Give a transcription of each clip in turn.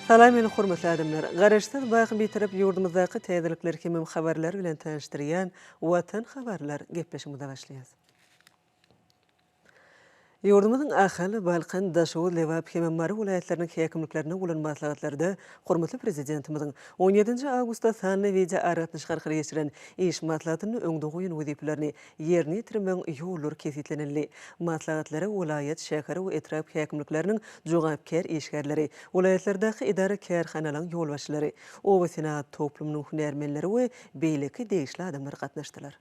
Salam meni hormatly adamlar! Garaşsyz baky Bitarap ýurdumyzdaky täzelikler hemem habarlar bilen tanyşdyrýan Watan habarlar gepleşigimize başlaýas. Ýurdumyzyň Ahal, Balkan, Daşoguz, Lebap hem Mary welaýatlarynyň häkimliklerinde bolan maslahatlarda hormatly Prezidentimiziň on ýedinji awgustda sanly wideoaragatnaşyk arkaly geçiren iş maslahatynda öňde goýan wezipelerini ýerine ýetirmegiň ýollary kesgitlenildi. Maslahatlara welaýat, şäher we etrap häkimlikleriniň jogapkär işgärleri, welaýatlardaky edara-kärhanalaryň ýolbaşçylary, oba senagat toplumynyň hünärmenleri we beýleki degişli adamlar gatnaşdylar.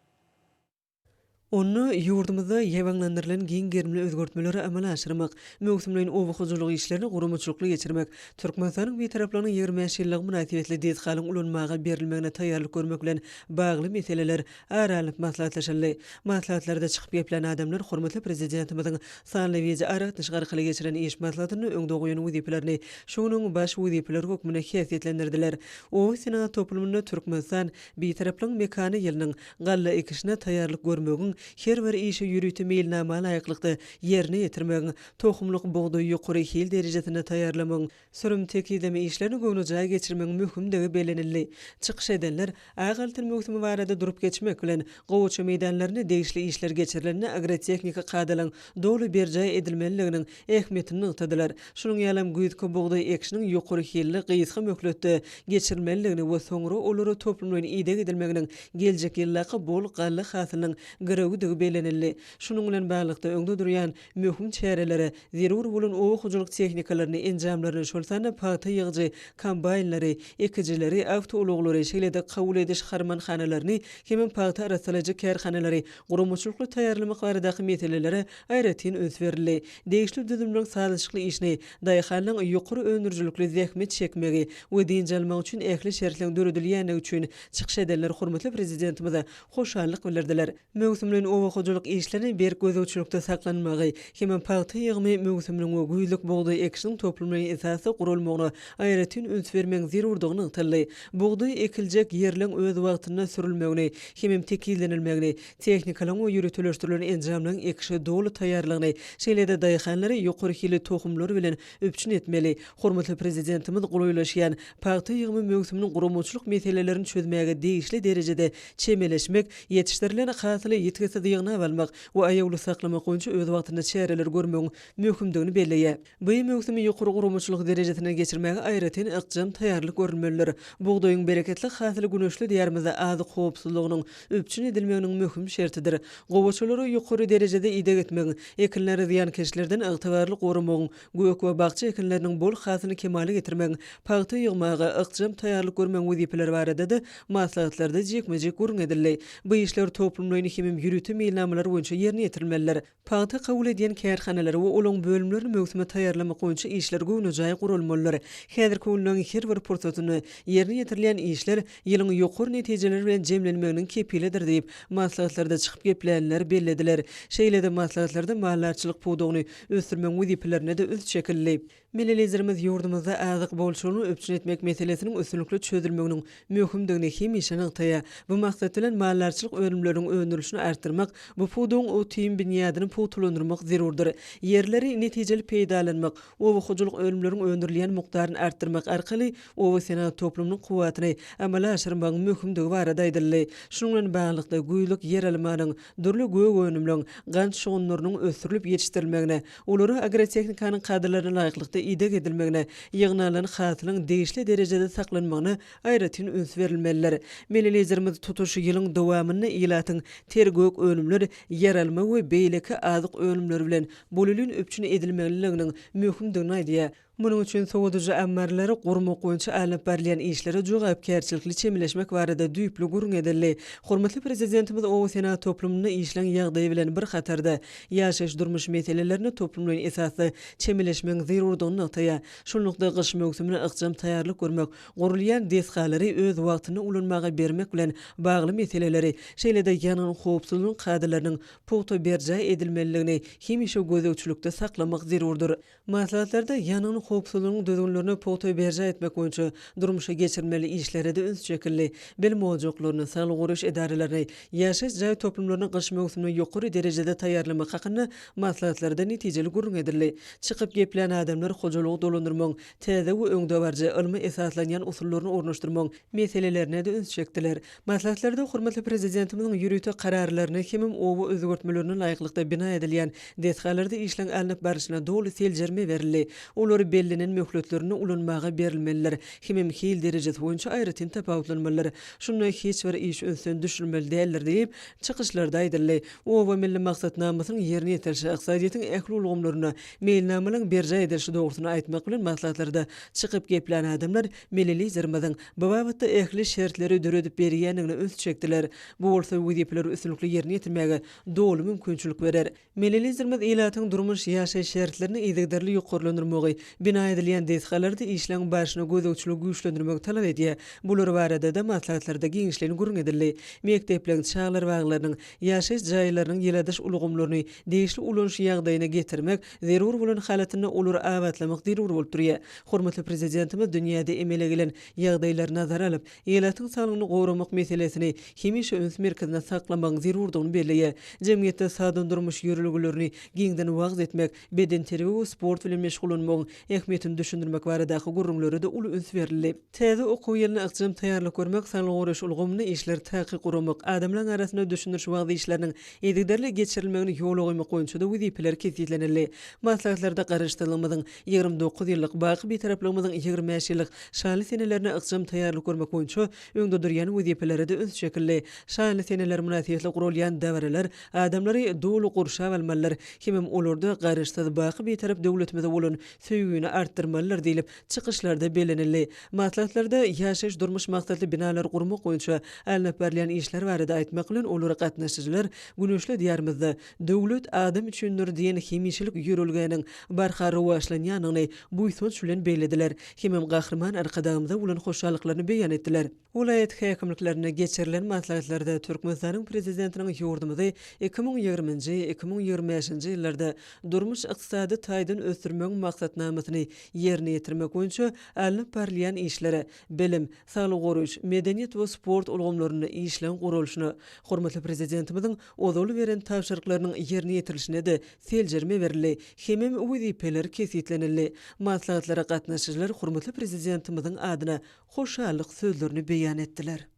Onda ýurdumyzda ýaýbaňlandyrylan giň gerimli özgertmeleri amala aşyrmak, möwsümleýin oba hojalyk işlerini guramaçylykly geçirmek, Türkmenistanyň Bitaraplygynyň 25 ýyllygy mynasybetli desgalaryň ulanmaga berilmegine taýýarlyk görmek bilen bagly meseleler ara alnyp maslahatlaşyldy. Maslahatlarda çykyp geplän adamlar hormatly Prezidentimiziň sanly wideoaragatnaşyk arkaly geçiren iş maslahatynda öňde goýan wezipelerini şu günüň baş wezipeleri hökmünde häsiýetlendirdiler. Oba senagat toplumynda Türkmenistan, Bitaraplygyň mekany ýylynyň Galla ekişine taýýarlyk görmegiň, her bir işi ýörite meýilnama laýyklykda ýerine ýetirmegiň, tohumlyk bugdaýy ýokary hil derejesinde taýýarlamagyň, sürüm tekizleme işlerini göwnejaý geçirmegiň möhümdigi bellenildi. Çykyş edenler ak altyn möwsümi barada durup geçmek bilen, gowaça meýdanlarynda degişli işler geçirilende agrotehniki kadalaryň doly berjaý edilmelidiginiň ähmiýetini nygtadylar. Şunuň ýalam güýzki bugdaý ekişiniň ýokary hilli, gysga möhletde geçirilmelidigini we soňra olara toplumlaýyn ideg edilmeginiň geljek ýyldaky bol galla hasylynyň girewidigi bellenildi. Şunuň bilen baglylykda, öňde durýan möhüm çärelere, zerur bolan oba hojalyk tehnikalaryny, enjamlaryny, şol sanda pagta ýygyjy kombaýnlary, ekijileri, awtoulaglary, şeýle-de kabul ediş harmanhanalaryny hemem pagta arassalaýjy kärhanalary guramaçylykly taýýarlamak baradaky meselelere aýratyn üns berildi. Degişli düzümleriň sazlaşykly işini, daýhanlaryň ýokary öndürijilikli zähmet çekmegi we dynç almagy üçin ähli şertleriň döredilýändigi üçin çykyş edenler hormatly Prezidentimize hoşallyk bildirdiler. Möwsümleýin oba hojalyk işlerini berk gözegçilikde saklanmagy hemem pagta ýygymy möwsüminiň we güýzlük bugdaý ekişiniň toplumlaýyn esasda guralmagyna aýratyn üns bermegiň zerurdygy nygtaldy. Bugdaý ekiljek ýerleň öz wagtynda sürülmegini hemem tekizlenilmegini, Tehnikalaryň we ýöriteleşdirilen enjamlaryň ekişe doly taýýarlygyny, şeýle-de daýhanlary ýokary hilli tohumlar bilen üpjün etmeli. Hormatly Prezidentimiz golaýlaşýan pagta ýygymy möwsüminiň guramaçylyk meselelerini çözmäge degişli derejede çemeleşmek, ýetişdirilen hasyly ýitgisiz ýygnap almak we aýawly saklamak boýunça öz wagtynda çäreleri görmegiň möhümdigini belleýär. Bu möwsümi ýokary guramaçylyk derejesinde geçirmäge aýratyn ykjam taýýarlyk görülmelidir. Bugdaýyň bereketli hasyly güneşli Diýarymyzda azyk howpsuzlygynyň üpjün edilmeginiň möhüm şertidir. Gowaçalara ýokary derejede ideg etmegiň, ekinleri zyýankeşlerden ygtybarly goramagyň, gök we bakja ekinleriniň bol hasylyny kemala getirmegiň, pagta ýygmaga ykjam taýýarlyk görmegiň wezipeleri barada-da maslahatlarda jikme-jik gürrüň edildi. Bu işler toplumlaýyn hemem ýörite meýilnamalar boýunça ýerine ýetirilmelidir. Pagta kabul edýän kärhanalary we olaryň bölümlerini möwsüme taýýarlamak boýunça işler göwnejaý guralmalydyr. Häzirki günleň her bir pursatynda ýerine ýetirilýän işler ýylyň ýokary netijeler bilen jemlenmeginiň kepilidir diýip, maslahatlarda çykyp geplänler bellediler. Şeýle-de maslahatlarda maldarçylyk pudagyny ösdürmegiň wezipelerine-de üns çekildi. Milli Liderimiz ýurdumyzda azyk bolçulygyny üpjün etmek meselesiniň üstünlikli çözülmeginiň möhümdigini hemişe nygtaýar. Bu maksat bilen, maldarçylyk önümleriniň öndürilişini artdyrmak, bu pudagyň otim binýadyny pugtalandyrmak zerurdyr. Ýerleri netijeli peýdalanmak, oba hojalyk önümleriniň öndürilýän mukdaryny artdyrmak arkaly oba senagat toplumynyň kuwwatyny amala aşyrmagyň möhümdigi barada aýdyldy. Şunuň bilen baglylykda, güýzlük ýeralmanyň, dürli gök önümleň, gant şugundyrynyň ösdürilip ýetişdirilmegine, olara agrotehnikanyň kadalaryna laýyklykda ideg edilmegine, ýygnalan hasylyň degişli derejede saklanmagyna aýratyn üns berilmelidir. Milli Liderimiz tutuş ýylyň dowamynda ilatyň ter gök önümler, ýeralma we beýleki azyk önümleri bilen bolelin üpjün edilmeliliginiň möhümdigini aýdýar. Munuň üçin sowadyjy ammarlary gurmak boýunça alnyp barylýan işlere jogapkärçilikli çemeleşmek barada düýpli gürrüň edildi. Hormatly Prezidentimiz oba senagat toplumynda işleň ýagdaýy bilen bir hatarda, ýaşaýyş-durmuş meselelerine toplumlaýyn esasda çemeleşmegiň zerurdygyny nygtaýar. Şunlukda, gyş möwsümine ykjam taýýarlyk görmek, gurulýan desgalary öz wagtynda ulanmaga bermek bilen bagly meseleleri, şeýle-de ýangyn howpsuzlygynyň kadalarynyň pugta berjaý edilmelidigini hemişe gözegçilikde saklamak zerurdyr. Maslahatlarda ýangyn. howpsuzlygynyň düzgünlerini pugta berjaý etmek boýunça durmuşa geçirilmeli işlere-de üns çekildi. Bilim ojaklaryny, saglygy goraýyş edaralaryny, ýaşaýyş jaý toplumlaryny gyş möwsümine ýokary derejede taýýarlamak hakynda maslahatlarda netijeli gürrüň edildi. Çykyp geplän adamlar hojalygy dolandyrmagyň täze we öňdebaryjy, ylma esaslanýan usullaryny ornaşdyrmagyň meselelerine-de üns çekdiler. Maslahatlarda hormatly Prezidentimiziň ýörite Kararlaryna hemem oba özgertmelerine laýyklykda bina edilýän desgalarda işleň alnyp barlyşyna doly seljerme berildi. Olar bellenen möhletlerinde ulanmaga berilmelidir hemem hil derejesi boýunça aýratyn tapawutlanmalydyr. Şunda hiç bir iş ünsden düşürmeli däldir diýip, çykyşlarda aýdyldy. Oba milli maksatnamasynyň ýerine ýetirilişi ykdysadyýetiň ähli ulgamlarynda meýilnamalaryň berjaý edilişi dogrusynda aýtmak bilen maslahatlarda çykyp geplän adamlar Milli Liderimiziň bu babatda ähli şertleri döredip berýändigine üns çekdiler. Bu bolsa wezipeleri üstünlikli ýerine ýetirmäge doly mümkinçilik berer. Milli Liderimiz ilatyň durmuş-ýaşaýyş şertlerini yzygiderli ýokarlandyrmagy, bina edilýän desgalarda işleň barşyna gözegçiligi güýçlendirmegi talap edýär. Bular barada-da maslahatlarda giňişleýin gürrüň edildi. Mekdepleriň, çagalar baglarynyň, ýaşaýyş jaýlarynyň ýyladyş ulgamlaryny degişli ulanyş ýagdaýyna getirmek, zerur bolan halatynda olary abatlamak zerur bolup durýar. Hormatly Prezidentimiz dünýäde emele gelen ýagdaýlary nazara alyp, ilatyň saglygyny goramak meselesini hemişe üns merkezinde saklamagyň zerurdygyny belleýär. Jemgyýetde sagdyn durmuş ýörelgelerini giňden wagyz etmek, bedenterbiýe we sport bilen meşgullanmagyň ähmiýetini düşündirmek baradaky gürrüňlere-de uly üns berildi. Täze okuw ýylyna ykjam taýýarlyk görmek, saglygy goraýyş ulgamynda işleri takyk guramak, adamlaryň arasynda düşündiriş-wagyz işleriniň yzygiderli geçirilmegini ýola goýmak boýunça-da wezipeler kesgitlenildi. Maslahatlarda Garaşsyzlygymyzyň 29 ýyllyk, baky Bitaraplygymyzyň 25 ýyllyk şanly senelerine ykjam taýýarlyk görmek boýunça öňde durýan wezipelere-de üns çekildi. Şanly seneler mynasybetli guralýan dabaralar adamlary doly gurşap almalydyr hemem olarda Garaşsyz, baky Bitarap döwletimize bolan söýgini artdyrmalydyr diýlip, çykyşlarda bellenildi. Maslahatlarda ýaşaýyş-durmuş maksatly binalary gurmak boýunça alnyp barylýan işler barada aýtmak bilen, olara gatnaşyjylar güneşli Diýarymyzda Döwlet adam üçindir diýen hemişelik ýörelgäniň barha rowaçlanýandygyny buýsanç bilen bellediler hemem Gahryman Arkadagymyza bolan hoşallyklaryny beýan etdiler. Welaýat häkimliklerinde geçirilen maslahatlarda Türkmenistanyň Prezidentiniň ýurdumyzy 2020-nji, 2025-nji ýyllarda durmuş-ykdysady taýdan ösdürmegiň maksatnamasyny ýerine ýetirmek boýunça alnyp barylýan işlere, bilim, saglygy goraýyş, medeniýet we sport ulgamlarynda işleň guralyşyna, hormatly Prezidentimiziň ozaly beren tabşyryklarynyň ýerine ýetirilişine-de seljerme berildi hemem wezipeler kesgitlenildi. Maslahatlara gatnaşyjylar hormatly Prezidentimiziň adyna hoşallyk sözlerini beýan etdiler.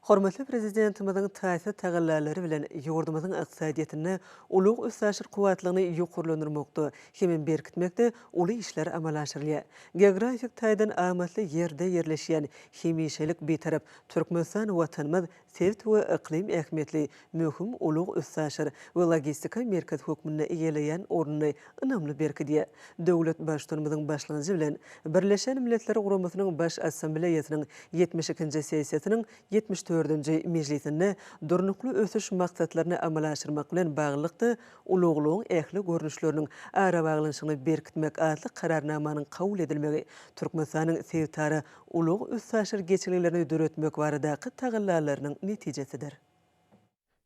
Hormatly Prezidentimiziň taýsyz tagallalary bilen ýurdumyzyň ykdysadyýetinde ulag-üstaşyr kuwwatlygyny ýokarlandyrmakda hemem berkitmekde uly işler amala aşyrylýar. Geografik taýdan amatly ýerde ýerleşýän hemişelik Bitarap Türkmenistan Watanymyz sebit we yklym ähmiýetli möhüm ulag-üstaşyr we logistika merkezi hökmünde eýeleýän ornuny ynamly berkidýär. Döwlet Baştutanymyzyň başlangyjy bilen, Birleşen Milletler Guramasynyň Baş Assambleýasynyň 72-nji sessiýasynyň 74-nji mejlisinde Durnukly ösüş maksatlaryny amala aşyrmak bilen baglylykda ulaglaryň ähli görnüşleriniň arabaglanyşygyny berkitmek atly Kararnamanyň kabul edilmegi Türkmenistanyň sebitara ulag-üstaşyr geçelgelerini döretmek baradaky tagallalarynyň netijesidir.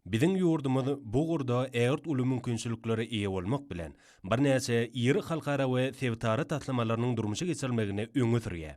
Biziň ýurdumyz bu ugurda ägirt uly mümkinçiliklere eýe bolmak bilen, birnäçe iri halkara we sebitara taslamalarynyň durmuşa geçirilmegini öňe sürýär.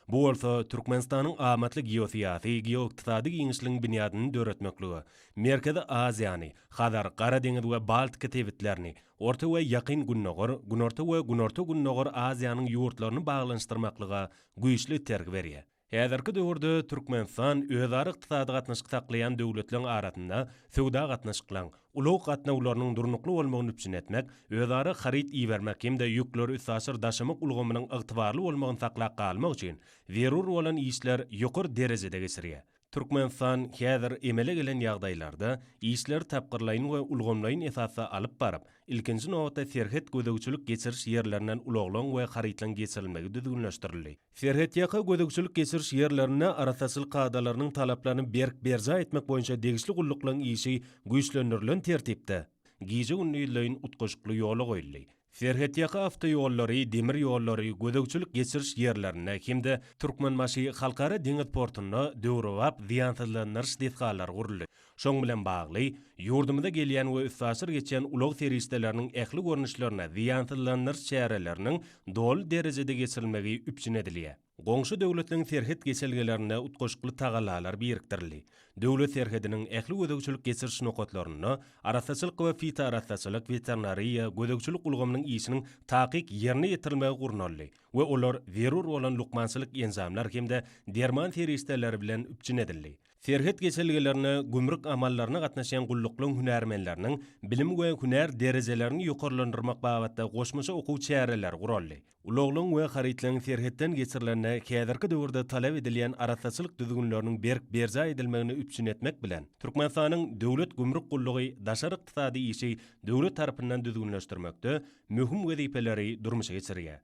Bu bolsa Türkmenistanyň amatly geosyýasy, geoykdysady giňişligiň binýadyny döretmeklige, Merkezi Aziýany, Hazar, Gara deňiz we Baltika sebitlerini, Orta we Ýakyn Gündogar, Günorta we Günorta-Gündogar Aziýanyň ýurtlaryny baglanyşdyrmaklyga güýçli itergi berýär. Häzirki döwürde Türkmenistan özara ykdysady gatnaşyk saklaýan döwletleriň arasynda söwda gatnaşyklaryň, ulag gatnawlarynyň durnukly bolmagyny üpjün etmek, özara haryt ibermek hem-de ýükleri üstaşyr daşamak ulgamynyň ygtybarly bolmagyny saklap galmak üçin zerur bolan işler ýokary derejede geçirýär. Türkmenistan häzir emele gelen ýagdaýlarda işleri tapgyrlaýyn we ulgamlaýyn esasda alyp baryp, ilkinji nobatda serhet gözegçilik-geçiriş ýerlerinden ulaglaryň we harytlaryň geçirilmegi düzgünleşdirildi. Serhetýaka gözegçilik-geçiriş ýerlerinde arassaçylyk kadalarynyň talaplaryny berk berjaý etmek boýunça degişli gulluklaryň işi güýçlendirilen tertipde, gije-gündizleýin utgaşykly ýola goýuldy. Serhetýaka awtoýollary, demir ýollary, gözegçilik-geçiriş ýerlerinde hem-de Türkmenbaşy Halkara deňiz portunda döwrebap zyýansyzlandyryş desgalary guruldy. Şonuň bilen bagly, ýurdumyza gelýän we üstaşyr geçýän ulag serişdeleriniň ähli görnüşlerine zyýansyzlandyryş çäreleriniň doly derejede geçirilmegi üpjün edilýär. Goňşy döwletleriň serhet geçelgelerinde utgaşykly tagallalar birikdirildi. Döwlet serhediniň ähli gözegçilik-geçiriş nokatlarynda arassaçylyk we fitoarassaçylyk, weterinariýa, gözegçilik ulgamynyň işiniň takyk ýerine ýetirilmegi gurnaldy we olar zerur bolan lukmançylyk enjamlar hem-de derman serişdeleri bilen üpjün edildi. Serhet geçelgelerinde gümrük amallaryna gatnaşýan gulluklaryň hünärmenleriniň bilim we hünär derejelerini ýokarlandyrmak babatda goşmaça okuw çäreleri guraldy. Ulaglaryň we harytlaryň serhetden geçirilende häzirki döwürde talap edilýän arassaçylyk düzgünleriniň berk berjaý edilmegini üpjün etmek bilen, Türkmenistanyň Döwlet gümrük gullugy daşary ykdysady işi döwlet tarapyndan düzgünleşdirmekde möhüm wezipeleri durmuşa geçirýär.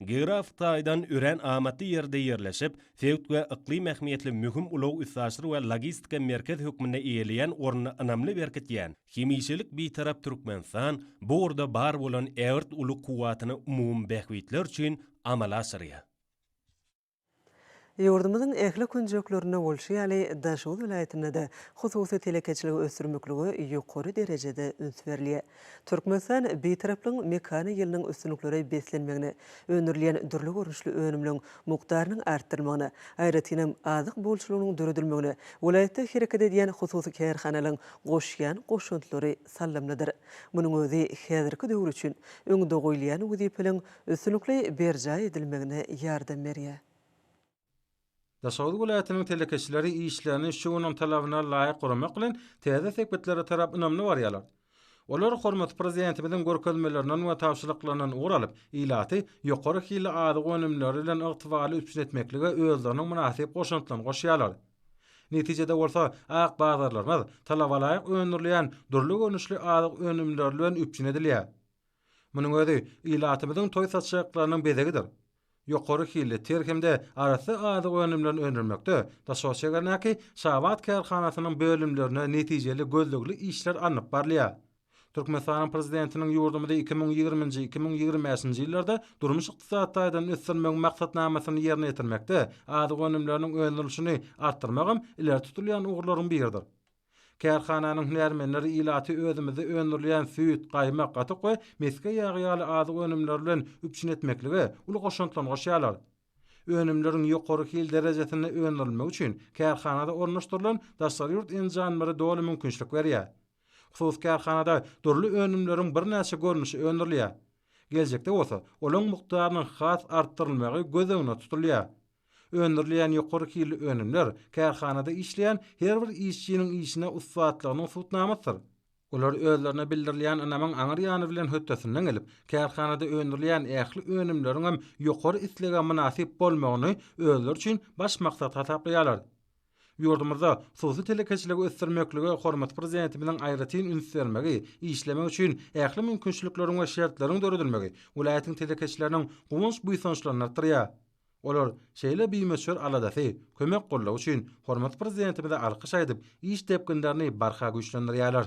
Geografik taýdan örän amatly ýerde ýerleşip, sebit we yklym ähmiýetli möhüm ulag-üstaşyr we logistika merkez hökmünde eýeleýän ornuny ynamly berkitýän hemişelik Bitarap Türkmenistan bu ugurda bar bolan ägirt uly kuwwatyny umumy bähbitler üçin amala aşyrýar. Ýurdumyzyň ähli künjeklerinde bolşy ýaly, Daşoguz welaýatynda-da hususy telekeçiligi ösdürmeklige ýokary derejede üns berilýär. Türkmenistan Bitaraplygyň mekany ýylynyň üstünliklere beslenmegine, öndürilýän dürli görnüşli önümleň mukdarynyň artdyrylmagyna, aýratynam, azyk bolçulygynyň döredilmegine welaýatda hereket edýän hususy kärhanalaryň goşýan goşantlary saldamlydyr. Munuň özi häzirki döwür üçin öňde goýulýan wezipeleriň üstünlikli berjaý edilmegine ýardam berýär. Daşoguz welaýatynyň telekeçileri işlerini şu günüň talabyna laýyk guramak bilen, täze sepgitlere tarap ynamly barýarlar. Olar hormatly Prezidentimiziň görkezmelerinden we tabşyryklaryndan ugur alyp, ilaty ýokary hilli azyk önümleri bilen ygtybarly üpjün etmeklige özleriniň mynasyp goşantlaryny goşýarlar. Netijede bolsa, ak bazarlarymyz talabalaýyk öndürilýän dürli görnüşli azyk önümleri bilen üpjün edilýär. Munuň özi ilatymyzyň toý saçaklarynyň bezegidir. Ýokary hilli, ter hem-de arassa azyk önümlerini öndürmekde Daşoguz şäherindäki Şabat kärhanasynyň bölümlerinde netijeli gözlegli işler alnyp barylýar. Türkmenistanyň Prezidentiniň ýurdumyzy 2020-nji, 2025-nji ýyllarda durmuş-ykdysady taýdan ösdürmegiň maksatnamasyny ýerine ýetirmekde azyk önümleriniň öndürilişini artdyrmagam ileri tutulýan ugurlaryň biridir. Kärhananyň hünärmenleri ilaty özümizde öndürilýän süýt, gaýmak, gatyk we mesge ýagy ýaly azyk önümleri bilen üpjün etmeklige uly goşantlaryny goşýarlar. Önümleriň ýokary hil derejesinde öndürilmegi üçin kärhanada ornaşdyrylan daşary ýurt enjamlary doly mümkinçilik berýär. Hususy kärhanada dürli önümleriň birnäçe görnüşi öndürilýär. Geljekde bolsa olaryň mukdarynyň has artdyrylmagy göz öňünde tutulýar. Öndürilýän ýokary hilli önümler kärhanada işleýän her bir işçiniň işine ussatlygynyň subutnamasydyr. Olar özlerine bildirilýän ynamyň aňry ýany bilen hötdesinden gelip, kärhanada öndürilýän ähli önümleriňem ýokary islege mynasyp bolmagyny özleri üçin baş maksat hasaplaýarlar. Ýurdumyzda hususy telekeçiligi ösdürmeklige hormatly Prezidentimiziň aýratyn üns bermegi, işlemek üçin ähli mümkinçilikleriň we şertleriň döredilmegi welaýatyň telekeçileriniň guwanç-buýsançlaryny artdyrýar. Olar şeýle bimöçber aladasy, kömek-goldawy üçin hormatly Prezidentimize alkyş aýdyp, iş depginlerini barha güýçlendirýärler.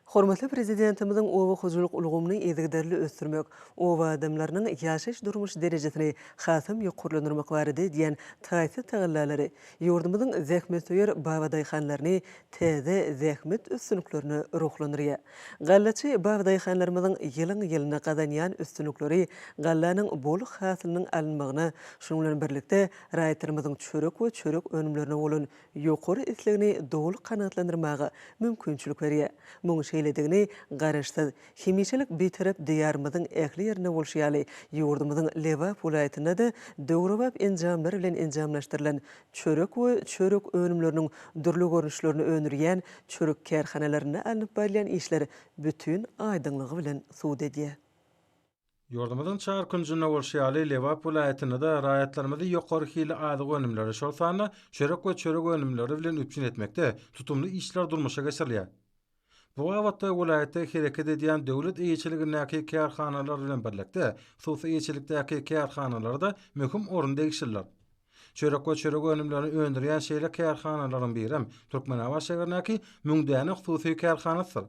Hormatly Prezidentimiziň oba hojalyk ulgamyny yzygiderli ösdürmek, oba adamlarynyň ýaşaýyş-durmuş derejesini hasam ýokarlandyrmak barada edýän taýsyz tagallalary ýurdumyzyň zähmetsöýer babadaýhanlaryny täze zähmet üstünliklerine ruhlandyrýar. Gallaçy babadaýhanlarymyzyň ýylyň-ýylyna gazanýan üstünlikleri gallanyň bol hasylynyň alynmagyna, şunuň bilen birlikde, raýatlarymyzyň çörek we çörek önümlerine bolan ýokary islegini doly kanagatlandyrmaga mümkinçilik berýär. Munuň şeýledigini Garaşsyz, hemişelik Bitarap Diýarymyzyň ähli ýerinde bolşy ýaly, ýurdumyzyň Lebap welaýatynda-da döwrebap enjamlar bilen enjamlaşdyrylan çörek we çörek önümleriniň dürli görnüşlerini öndürýän çörek kärhanalarynda alnyp barylýan işler bütin aýdyňlygy bilen subut edýär. Ýurdumyzyň çar künjünde bolşy ýaly, Lebap welaýatynda-da raýatlarymyzy ýokary hilli azyk önümleri, şol sanda çörek we çörek önümleri bilen üpjün etmekde tutumly işler durmuşa geçirilýär. Bu babatda welaýatda hereket edýän döwlet eýeçiligindäki kärhanalar bilen birlikde, hususy eýeçilikdäki kärhanalara-da möhüm orun degişlidir. Çörek we çörek önümlerini öndürýän şeýle kärhanalaryň birem Türkmenabat şäherindäki Müňdäne hususy kärhanasydyr.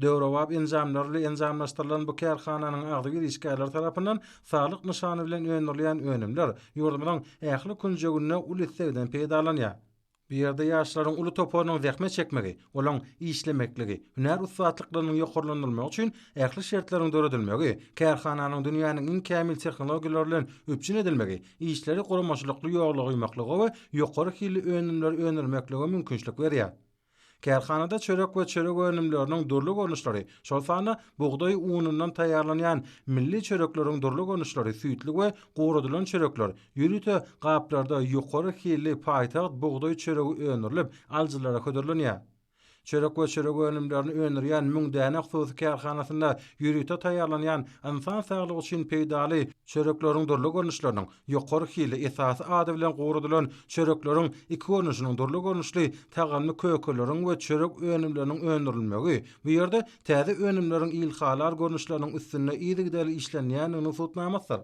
Döwrebap enjamlar bilen enjamlaşdyrylan bu kärhananyň agzybir işgärleri tarapyndan saglyk nyşany bilen öndürilýän önümler ýurdumyzyň ähli künjeginde uly islegden peýdalanýar. Bu ýerde ýaşlaryň uly toparynyň zähmet çekmegi, olaň işlemekligi, hünär ussatlyklarynyň ýokarlandyrylmagy üçin ähli şertleriň döredilmegi, kärhananyň dünýäniň iň kämil tehnologiýalary bilen üpjün edilmegi işleri guramaçylykly ýola goýmaklyga we ýokary hilli önümleri öndürmeklige mümkinçilik berýär. Kärhanada çörek we çörek önümleriniň dürli görnüşleri, şol sanda bugdaý unundan taýýarlanýan milli çörekleriň dürli görnüşleri, süýtli we guradylan çörekler, ýörite gaplarda ýokary hilli paýtagt bugdaý çöregi öndürilip, alyjylara hödürlenýär. Çörek we çörek önümlerini öndürýän Müňdäne hususy kärhanasynda ýörite taýýarlanýan ynsan saglygy üçin peýdaly çörekleriň dürli görnüşleriniň, ýokary hilli, esasy ady bilen guradylan çörekleriň iki görnüşiniň, dürli görnüşli tagamly kökeleriň we çörek önümleriniň öndürilmegi bu ýerde täze önümleriň ilhalar görnüşleriniň üstünde yzygiderli işlenýändiginiň subutnamasydyr.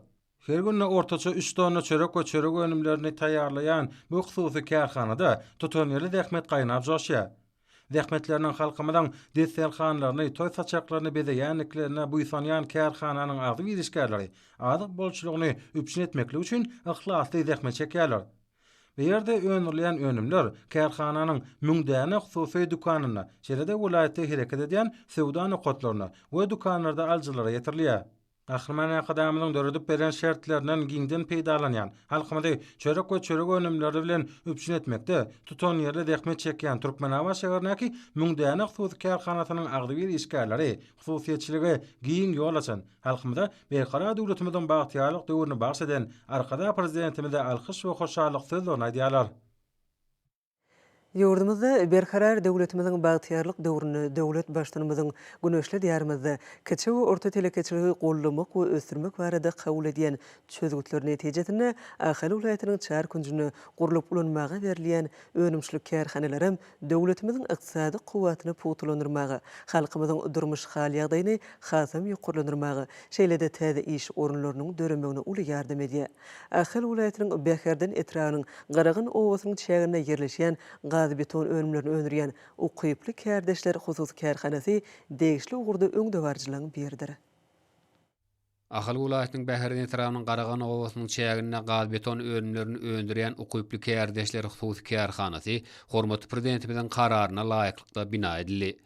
Her günde ortaça üç tonna çörek we çörek önümlerini taýýarlaýan bu hususy kärhanada tutanýerli zähmet gaýnap joşýar. Zähmetleriniň halkymyzyň desterhanlaryny, toý saçaklaryny bezeýändiklerine buýsanýan kärhananyň agzybir işgärleri azyk bolçulygyny üpjün etmeklik üçin yhlasly zähmet çekýärler. Bu ýerde öndürilýän önümler kärhananyň Müňdäne hususy dükanynda, şeýle-de welaýatda hereket edýän söwda nokatlarynda we dükanlarda alyjylara ýetirilýär. Gahryman Arkadagymyzyň döredip beren şertlerinden giňden peýdalanýan, halkymyzy çörek we çörek önümleri bilen üpjün etmekde tutanýerli zähmet çekýän Türkmenabat şäherindäki Müňdäne hususy kärhanasynyň agzybir işgärleri hususyýetçilige giň ýol açan, halkymyza Berkarar döwletimiziň bagtyýarlyk döwrüni bagyş eden Arkadag Prezidentimize alkyş we hoşallyk sözlerini aýdýarlar. Ýurdumyzda Berkarar döwletimiziň bagtyýarlyk döwründe döwlet Baştutanymyzyň güneşli Diýarymyzda kiçi we orta telekeçiligi goldamak we ösdürmek barada kabul edýän çözgütleri netijesinde Ahal welaýatynyň çar künjünde gurlup ulanmaga berilýän önümçilik kärhanalaram döwletimiziň ykdysady kuwwatyny pugtalandyrmaga, halkymyzyň durmuş hal-ýagdaýyny hasam ýokarlandyrmaga, şeýle-de täze iş orunlarynyň döremegine uly ýardam edýär. Ahal welaýatynyň Bäherden etrabynyň Garagan obasynyň çäginde ýerleşýän gaz-beton önümlerini öndürýän Ukyply kärdeşler hususy kärhanasy degişli ugurda öňdebaryjylaryň biridir. Ahal welaýatynyň Bäherden etrabynyň Garagan obasynyň çäginde gaz-beton önümlerini öndürýän Ukyply kärdeşler hususy kärhanasy hormatly Prezidentimiziň Kararyna laýyklykda bina edildi.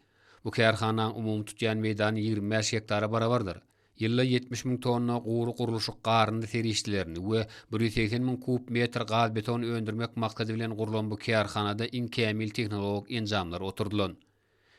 Bu kärhananyň umumy tutýan meýdany 25 gektara barabardyr. Ýylda 70 müň tonna gury gurluşyk garyndy serişdelerini we 180 müň kub metr gaz-beton öndürmek maksady bilen gurlan bu kärhanada iň kämil tehnologik enjamlar oturdylan.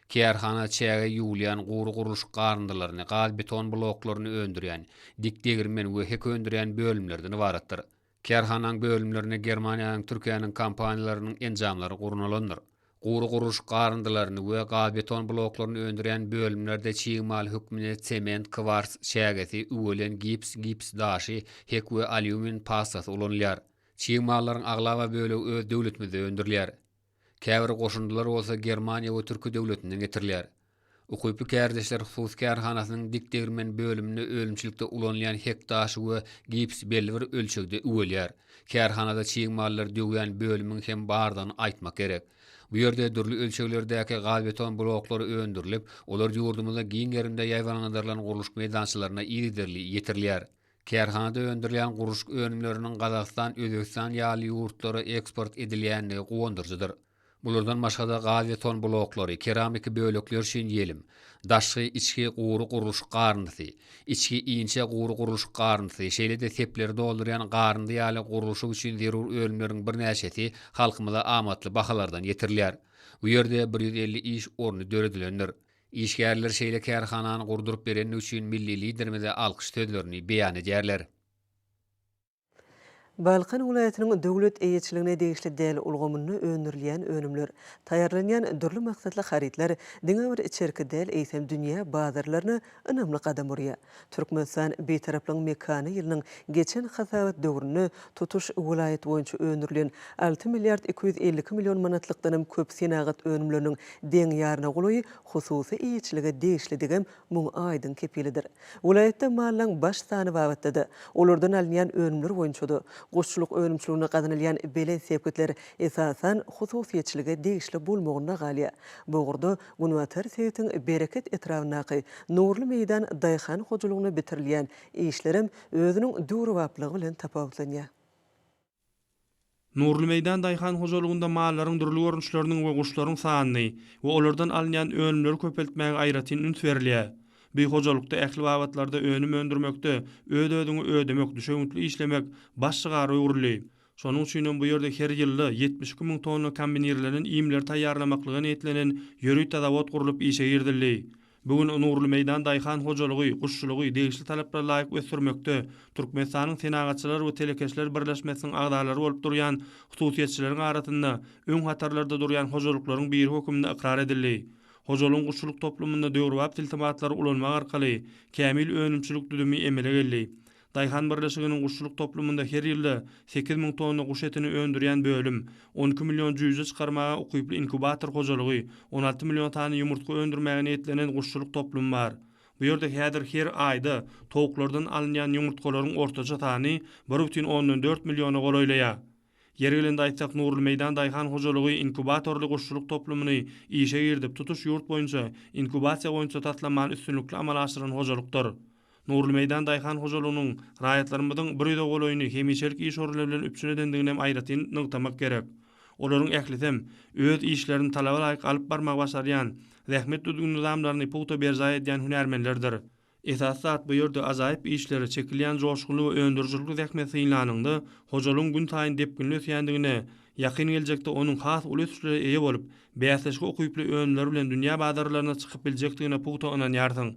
Kärhana çäge ýuwulýan gury gurluşyk garyndylaryny, gaz-beton bloklaryny öndürýän, dik degirmen we hek öndürýän bölümlerden ybaratdyr. Kärhananyň bölümlerinde Germaniýanyň, Türkiýäniň kompaniýalarynyň enjamlary gurnalandyr. Gury gurluşyk garyndylaryny we gazbeton bloklaryny öndürýän bölümlerde çig mal hökmünde sement, kwars çägesi, üwelen gips, gips daşy, hek we alýumin pastasy ulanylýar. Çig mallaryň aglaba bölegi öz döwletimizde öndürilýär. Käbir goşundylar bolsa Germaniýa we Türkiýe döwletinden getirilýär. Ukyply kärdeşler hususy kärhanasynyň dik degirmen bölüminde önümçilikde ulanylýan hek daşy we gips belli bir ölçegde üwelýär. Kärhanada çig mallary döwýän bölümiň hem bardygyny aýtmak gerek. Bu ýerde dürli ölçeglerdäki gazbeton bloklary öndürilip, olar ýurdumyzda giň gerimde ýaýbaňlandyrylan gurluşyk meýdançalaryna yzygiderli ýetirilýär. Kärhanada öndürilýän gurluşyk önümleriniň Gazagystan, Özbegistan ýaly ýurtlara eksport edilýändigi guwandyryjydyr. Bulardan başga-da gaz-beton bloklary, keramiki bölekler üçin ýelim, daşky, içki gury gurluşyk garyndysy, içki inçe gury gurluşyk garyndysy, şeýle-de sepleri doldurýan garyndy ýaly gurluşyk üçin zerur önümleriň birnäçesi halkymyza amatly bahalardan ýetirilýär. Bu ýerde 150 iş orny döredilendir. Işgärler şeýle kärhanany gurduryp berendigi üçin milli Liderimize alkyş sözlerini beýan edýärler. Balkan welaýatynyň döwlet eýeçiligine degişli däl ulgamynda öndürilýän önümler, taýýarlanýan dürli maksatly harytlar diňe bir içerki däl, eýsem dünýä bazarlaryna ynamly gadam urýar. Türkmenistan Bitaraplygyň mekany ýylynyň geçen hasabat döwründe tutuş welaýat boýunça öndürilen alty milliard 252 million manatlykdanam köp senagat önümleriniň deň ýaryna golaýy hususy eýeçilige degişlidigem muň aýdyň kepilidir. Welaýatda mallaň baş sany babatda-da, olardan alynýan önümler boýunça-da, Guşçulyk önümçiliginde gazanylýan belent sepgitler, esasan, hususyýetçilige degişli bolmagynda galýar. Bu ugurda günbatar sebitiň Bereket etrabyndaky Nurly meýdan daýhan hojalygynda bitirilýän işlerem özüniň döwrebaplygy bilen tapawutlanýar. Nurly meýdan daýhan hojalygynda mallaryň dürli görnüşleriniň we guşlaryň sanyny we olardan alynýan önümleri köpeltmäge aýratyn üns berilýär. Bu hojalykda ähli babatlarda önüm öndürmekde öz-özüňi ödemek, düşewüntli işlemek baş şygara öwrüldi. Şonuň üçinem bu ýerde her ýylda 72 müň tonna kombinirlenen iýmleri taýýarlamaklyga niýetlenen ýörite zawod gurlup işe girizildi. Bu gün Nurly meýdan daýhan hojalygy, guşçulygy degişli talaplara laýyk ösdürmekde Türkmenistanyň Senagatçylar we telekeçiler birleşmesiniň agzalary bolup durýan hususyýetçileriň arasynda öň hatarlarda durýan hojalyklaryň biri hökmünde ykrar edildi. Hojalygyň guşçulyk toplumynda döwrebap tilsimatlary ulanmak arkaly kämil önümçilik düzümi emele geldi. Daýhan birleşiginiň guşçulyk toplumynda her ýylda 8000 tonna guş etini öndürýän bölüm, 12 million jüýje çykarmaga ukyply inkubator hojalygy, 16 million sany ýumurtga öndürmäge niýetlenen guşçulyk toplumy bar. Bu ýerde häzir her aýda towuklardan alynýan ýumurtgalaryň ortaça sany 1,4 milliona golaýlaýar. Ýeri gelende aýtsak, Nurly meýdan daýhan hojalygy inkubatorly guşçulyk toplumyny işe girizip, tutuş ýurt boýunça inkubasiýa boýunça taslamany üstünlikli amala aşyran hojalykdyr. Nurly meýdan daýhan hojalygynyň raýatlarymyzyň bir ýüze golaýyny hemişelik iş orunlary bilen üpjün edendiginem aýratyn nygtamak gerek. Olaryň ählisem öz işlerini talaba laýyk alyp barmagy başarýan, zähmet düzgün-nyzamlaryny pugta berjaý edýän hünärmenlerdir. Esasy zat bu ýerde ajaýyp işleri, çekilýän joşgunly we öndürijilikli zähmeti synlanyňda, hojalygyň günsaýyn depginli ösýändigine, ýakyn geljekde onuň has uly ösüşlere eýe bolup, bäsleşige ukyply önümler bilen dünýä bazarlaryna çykyp biljekdigine pugta ynanýarsyň.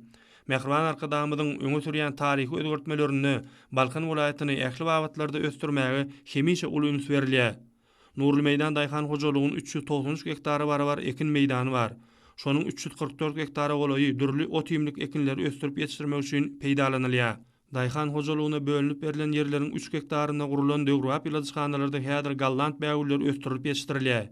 Mähriban Arkadagymyzyň öňe sürýän taryhy özgertmelerinde Balkan welaýatyny ähli babatlarda ösdürmäge hemişe uly üns berilýär. Nurly meýdan daýhan hojalygynyň 393 gektara barabar ekin meýdany bar. Şonuň 344 gektara golaýy dürli ot-iýmlik ekinleri ösdürip ýetişdirmek üçin peýdalanylýar. Daýhan hojalygyna bölünip berlen ýerleriň üç gektarynda gurulan döwrebap ýyladyşhanalarda häzir golland bägülleri ösdürilip ýetişdirilýär.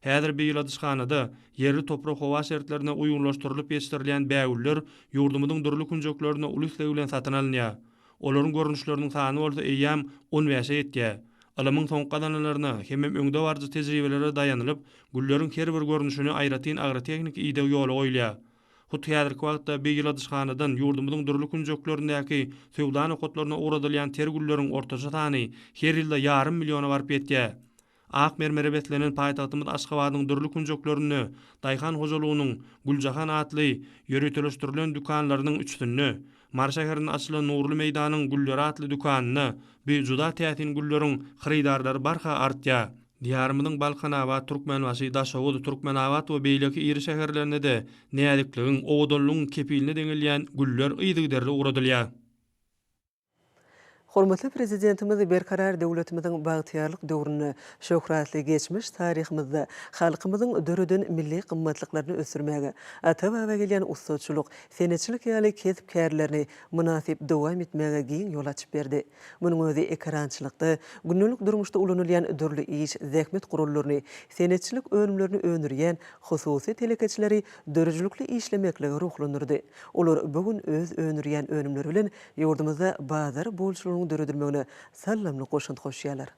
Häzir bu ýyladyşhanada ýerli toprak-howa şertlerine uýgunlaşdyrylyp ýetişdirilýän bägüller ýurdumyzyň dürli künjeklerinde uly isleg bilen satyn alynýar. Olaryň görnüşleriniň sany bolsa eýýäm on bäşe ýetýär. Ylymyň soňky gazananlaryna hemem öňdebaryjy tejribelere daýanylyp, gülleriň her bir görnüşine aýratyn agrotehniki ideg ýola goýulýar. Hut häzirki wagtda bi ýyladyşhanadan ýurdumyzyň dürli künjeklerindäki söwda nokatlaryna ugradylýan ter gülleriň ortaça sany her ýylda ýarym milliona baryp ýetýär. Ak mermere beslenen paýtagtymyz Aşgabadyň dürli künjeklerinde daýhan hojalygynyň Güljahan atly ýöriteleşdirilen dükanlarynyň üçüsinde, Mary şäherinde açylan Nurly meýdanyň gülleri atly dükanynda bu juda täsin gülleriň hyrydarlary barha artýar. Diýarymyzyň Balkanabat, Türkmenbaşy, Daşoguz, Türkmenabat we beýleki iri şäherlerinde-de näzikligiň, owadanlygyň kepiline deňelýän güller yzygiderli ugradylýar. Hormatly Prezidentimiz Berkarar döwletimiziň bagtyýarlyk döwründe şöhratly geçmiş taryhymyzda halkymyzyň döreden milli gymmatlyklaryny ösdürmäge, ata-baba gelýän ussaçylyk, senetçilik ýaly kesp-kärlerini mynasyp dowam etmäge giň ýol açyp berdi. Munuň özi ekerançylykda, gündelik durmuşda ulanylýan dürli iş, zähmet gurallaryny, senetçilik önümlerini öndürýän hususy telekeçileri döredijilikli işlemeklige ruhlandyrdy. Olar bu gün öz öndürýän önümleri bilen Ýurdumyzda bazar bolçulygynyň döredilmegine saldamly goşant goşýarlar.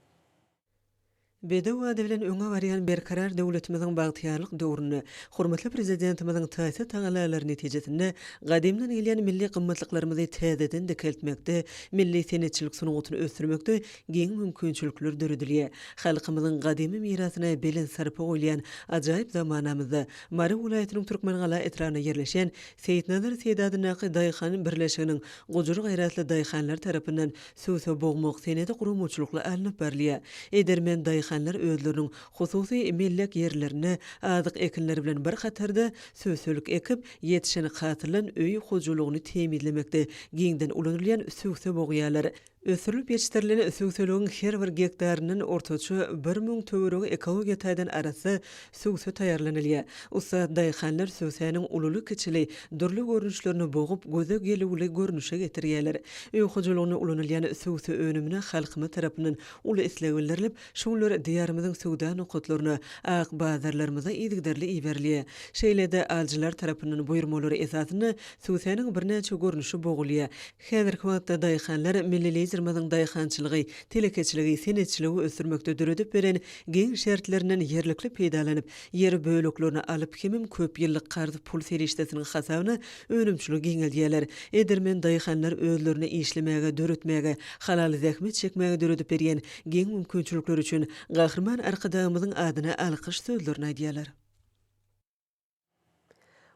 Bedew ady bilen öňe barýan Berkarar döwletimiziň bagtyýarlyk döwründe hormatly Prezidentimiziň taýsyz tagallalary netijesinde gadymdan gelýän milli gymmatlyklarymyzy täzeden dikeltmekde, milli senetçilik sungatyny ösdürmekde giň mümkinçilikler döredilýär. Halkymyzyň gadymy mirasyna belent sarpa goýulýan ajaýyp zamanamyzda Mary welaýatynyň Türkmengala etrabynda ýerleşýän Seýitnazar Seýit adyndaky daýhan birleşiginiň gujur-gaýratly daýhanlary tarapyndan süwse bogmak senedi guramaçylykly alnyp barylýar. Edermen daýhanlar özleriniň hususy mellek ýerlerinde azyk ekinleri bilen bir hatarda süwselik ekip, ýetişen hasyldan öý hojalygyny temizlemekde giňden ulanylýan süwse bogýarlar. Ösdürilip ýetişdirilen sübseligiň her bir gektaryndan ortaça 1000 töweregi ekologiýa taýdan arassa sübse taýýarlanylýar. Ussat daýhanlar sübsäniň ululy-kiçili, dürli görnüşlerini bogup, göze gelüwli görnüşe getirýärler. Öý hojalygynda ulanylýan sübse önümine halkymyz tarapyndan uly isleg bildirilip, şu günler Diýarymyzyň söwda nokatlaryna, ak bazarlarymyza yzygiderli iberilýär. Şeýle-de alyjylar tarapyndan buýurmalary esasynda sübsäniň birnäçe görnüşi bogulýar. Häzirki wagtda daýhanlar Milli Liderimiziň. Liderimiziň daýhançylygy, telekeçiligi, senetçiligi ösdürmekde döredip beren giň şertlerinden ýerlikli peýdalanyp, ýer böleklerini alyp hemem köp ýyllyk karz pul serişdesiniň hasabyna önümçiligi giňeldýärler. Edermen daýhanlar özlerine işlemäge, döretmäge, halal zähmet çekmäge döredip berýän giň mümkinçilikler üçin Gahryman Arkadagymyzyň adyna alkyş sözlerini aýdýarlar.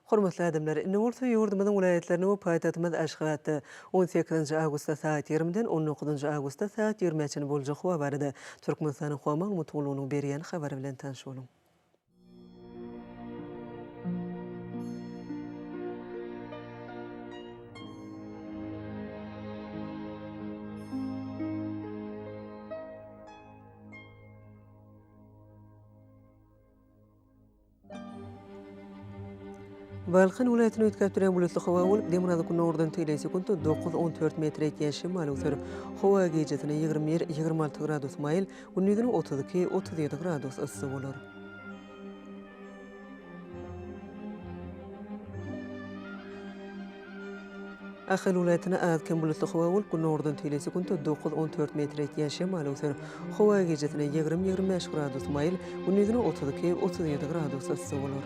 Hormatly adamlar, indi bolsa ýurdumyzyň welaýatlarynda we paýtagtymyz Aşgabatda on sekizinji awgustda sagat ýigrimiden on dokuzynjy awgustda sagat ýigrimä çenli boljak howa barada Türkmenistanyň Howa maglumat gullugynyň berýän habary bilen tanyş boluň. Balkan welaýatyny üýtgäp durýan bulutly howa bolup, demirgazyk günordan tegelek sekuntda dokuz, on dört metre ýetýän şemal öwser. Howa gijesine 21, 26 gradus maýyl, gündizine 32, 37 gradus yssy bolar. Ahal welaýatynda az-kem bulutly howa bolup, günordan tegelek sekuntda dokuz, on dört metre ýetýän şemal öwser. Howa gijesine 20, 25 gradus maýyl, gündizine 32, 37 gradus yssy bolar.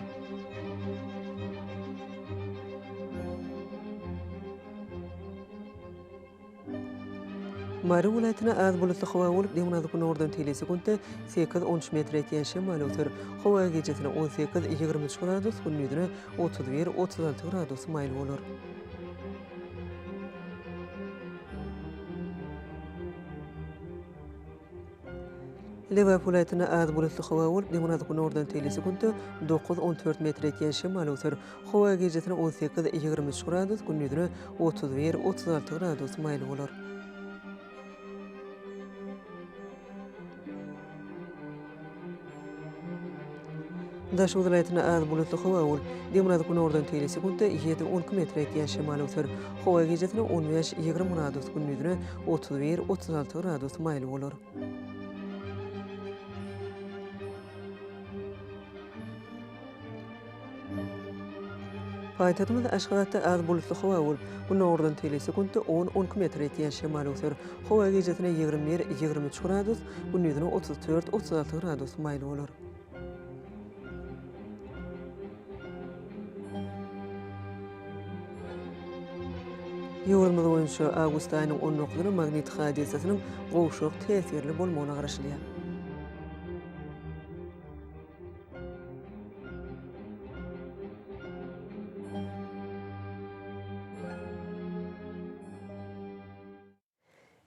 Mary welaýatynda az bulutly howa bolup, demirgazyk-günordan tegelek sekuntda sekiz, on üç metre ýetýän şemal öwser. Howa gijesine 18, 23 gradus, gündizine 31, 36 gradus maýyl bolar. Lebap welaýatynda az bulutly howa bolup, demirgazyk-günordan tegelek sekuntda dokuz, on dört metre ýetýän şemal öwser. Howa gijesine 18, 23 gradus, gündizine 31, 36 gradus maýyl bolar. Daşoguz welaýatynda az bulutly howa bolup, demirgazyk-günordan tegelek sekuntda ýedi, on iki metre ýetýän şemal öwser. Howa gijesine 15, 20 gradus, gündizine 31, 36 gradus maýyl bolar. Paýtagtymyz Aşgabatda az bulutly howa bolup, günordan tegelek sekuntda on, on iki metre ýetýän şemal öwser. Howa gijesine 21, 23 gradus, gündizine 34, 36 gradus maýyl bolar. Ýurdumyz boýunça awgust aýynyň on dokuzyna magnit hadysasynyň gowşak täsirli bolmagyna garaşylýar.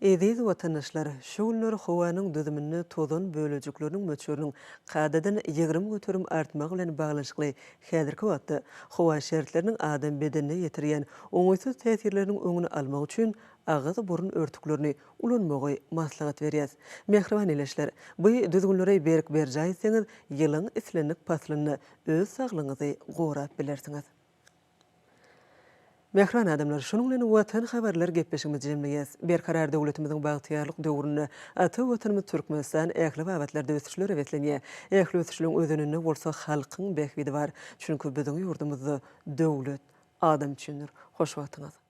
Eziz watandaşlar, şu günler howanyň düzüminde tozan bölejikleriniň möçberiniň kadadan 20% artmagy bilen baglanyşykly häzirki wagtda howa şertleriniň adam bedenine ýetirýän oňaýsyz täsirleriniň öňüni almak üçin agyz-burun örtüklerini ulanmagy maslahat berýäs. Mähriban ildeşler, bu düzgünleri berk berjaý etseňiz, ýylyň islendik paslynda öz saglygyňyzy gorap bilersiňiz. Mähriban adamlar, şunuň bilen Watan habarlar gepleşigimizi jemleýäs. Berkarar döwletimiziň bagtyýarlyk döwründe ata Watanymyz Türkmenistan ähli babatlarda ösüşlere beslenýär. Ähli ösüşleriň özeninde bolsa halkyň bähbidi bar. Çünki biziň ýurdumyzda döwlet adam üçindir. Hoş wagtyňyz!